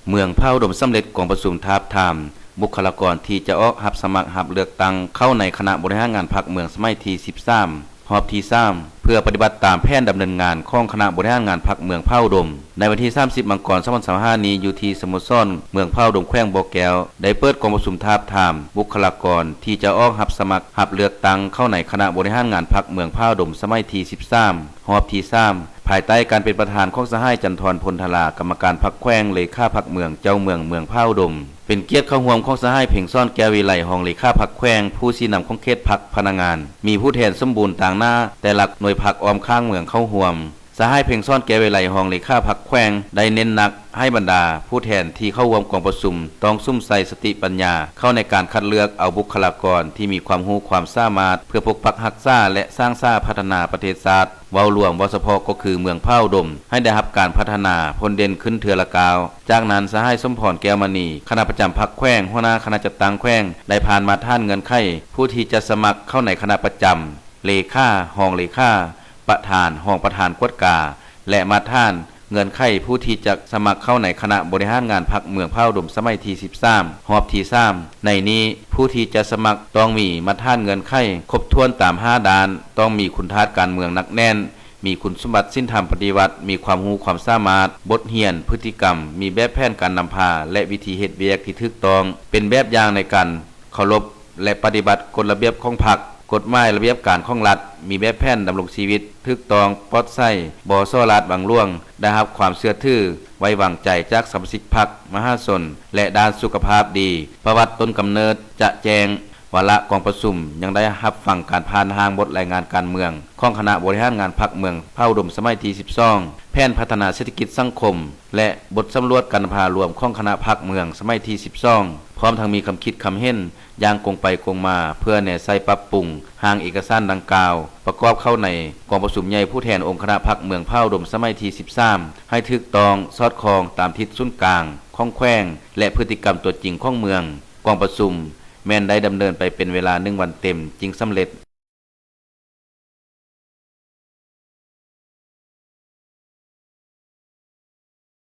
ເມືອງຜາອຸດົມສຳເລັດກອງປະຊຸມທາບທາມບຸກຄະລາກອນທີ່ຈະອອກຮັບສະໝັກຮັບເລືອກຕັ້ງເຂົ້າໃນຄະນະບໍລິຫານງານພັກເມືອງສະໄໝທີສິບສາມ ຮອບທີສາມ ເພື່ອປະຕິບັດຕາມແຜນດຳເນີນງານຂອງຄະນະບໍລິຫານງານພັກເມືອງຜາອຸດົມ. ໃນວັນທີສາມສິບ ມັງກອນ ສອງພັນຊາວຫ້ານີ້ ຢູ່ທີ່ສະໂມສອນເມືອງຜາອຸດົມ ແຂວງບໍ່ແກ້ວ ໄດ້ເປີດກອງປະຊຸມທາບທາມບຸກຄະລາກອນທີ່ຈະອອກຮັບສະໝັກຮັບເລືອກຕັ້ງເຂົ້າໃນຄະນະບໍລິຫານງານພັກເມືອງຜາອຸດົມສະໄໝທີສິບສາມ ຮອບທີສາມ ພາຍໃຕ້ການເປັນປະທານຂອງສະຫາຍ ຈັນທອນ ພົນທະລາ ກຳມະການພັກແຂວງ ເລຂາພັກເມືອງ ເຈົ້າເມືອງເມືອງຜາອຸດົມ. ເປັນກຽດເຂົ້າຮ່ວມຂອງສະຫາຍ ເພັງສອນ ແກ້ວວິໄລ ຮອງເລຂາພັກແຂວງ ຜູ້ຊີ້ນຳຂອງເຂດພັກພະນັກງານ ມີຜູ້ແທນສົມບູນຕ່າງໜ້າແຕ່ລະໜ່ວຍພັກອ້ອມຂ້າງເມືອງເຂົ້າຮ່ວມ. ສະຫາຍ ເພັງສອນ ແກ້ວວິໄລ ຮອງເລຂາພັກແຂວງ ໄດ້ເນັ້ນໜັກໃຫ້ບັນດາຜູ້ແທນທີ່ເຂົ້າຮ່ວມກອງປະຊຸມ ຕ້ອງສຸມໃສ່ສະຕິປັນຍາເຂົ້າໃນການຄັດເລືອກເອົາບຸກຄະລາກອນທີ່ມີຄວາມຮູ້ຄວາມສາມາດ ເພື່ອປົກປັກຮັກສາ ແລະ ສ້າງສາພັດທະນາປະເທດຊາດ ເວົ້າລວມ, ເວົ້າສະເພາະກໍຄືເມືອງຜາອຸດົມ ໃຫ້ໄດ້ຮັບການພັດທະນາພົ້ນເດັ່ນຂຶ້ນເທື່ອລະກ້າວ. ຈາກນັ້ນ ສະຫາຍ ສົມພອນ ແກ້ວມະນີ ຄະນະປະຈຳພັກແຂວງ, ຫົວໜ້າຄະນະຈັດຕັ້ງແຂວງ ໄດ້ຜ່ານມາດຖານເງື່ອນໄຂຜູ້ທີ່ຈະສະໝັກເຂົ້າໃນຄະນະປະຈຳ, ເລຂາ, ຮອງເລຂາ, ປະທານ, ຮອງປະທານກວດກາ ແລະ ມາດຖານເງື່ອນໄຂຜູ້ທີ່ຈະສະໝັກເຂົ້າໃນຄະນະບໍລິຫານງານພັກເມືອງຜາອຸດົມສະໄໝທີສິບສາມ ຮອບທີສາມ. ໃນນີ້ ຜູ້ທີ່ຈະສະໝັກຕ້ອງມີມາດຖານເງື່ອນໄຂຄົບຖ້ວນຕາມຫ້າດ້ານ, ຕ້ອງມີຄຸນທາດການເມືອງໜັກແໜ້ນ, ມີຄຸນສົມບັດສິນທຳປະຕິວັດ, ມີຄວາມຮູ້ຄວາມສາມາດ, ບົດຮຽນ, ພຶດຕິກຳ, ມີແບບແຜນການນຳພາ ແລະ ວິທີເຮັດວຽກທີ່ຖືກຕ້ອງ, ເປັນແບບຢ່າງໃນການເຄົາລົບ ແລະ ປະຕິບັດກົດລະບຽບຂອງພັກ, ກົດໝາຍລະບຽບການຂອງລັດ, ມີແບບແຜນດຳລົງຊີວິດຖືກຕ້ອງ, ປອດໃສ, ບໍ່ສໍ້ລາດບັງຫຼວງ, ໄດ້ຮັບຄວາມເຊື່ອຖື, ໄວ້ວາງໃຈຈາກສະມາຊິກພັກ, ມະຫາຊົນ ແລະ ດ້ານສຸຂະພາບດີ. ປະຫວັດຕົ້ນກຳເນີດຈະແຈ້ງ, ວາລະກອງປະຊຸມຍັງໄດ້ຮັບຟັງການຜ່ານຮ່າງບົດລາຍງານການເມືອງຂອງຄະນະບໍລິຫານງານພັກເມືອງຜາອຸດົມສະໄໝທີສິບສອງ, ແຜນພັດທະນາເສດຖະກິດສັງຄົມ ແລະ ບົດສຳຫຼວດການນຳພາລວມຂອງຄະນະພັກເມືອງສະໄໝທີສິບສອງ ພ້ອມທັງມີຄຳຄິດຄຳເຫັນຢ່າງກົງໄປກົງມາ ເພື່ອແນໃສ່ປັບປຸງຮ່າງເອກະສານດັ່ງກ່າວ ປະກອບເຂົ້າໃນກອງປະຊຸມໃຫຍ່ຜູ້ແທນອົງຄະນະພັກເມືອງຜາອຸດົມສະໄໝທີສິບສາມ ໃຫ້ຖືກຕ້ອງ, ສອດຄ່ອງຕາມທິດສູນກາງຂອງແຂວງ ແລະ ພຶດຕິກຳຕົວຈິງຂອງເມືອງ. ກອງປະຊຸມແມ່ນໄດ້ດຳເນີນໄປເປັນເວລາໜຶ່ງວັນເຕັມຈຶ່ງສຳເລັດ.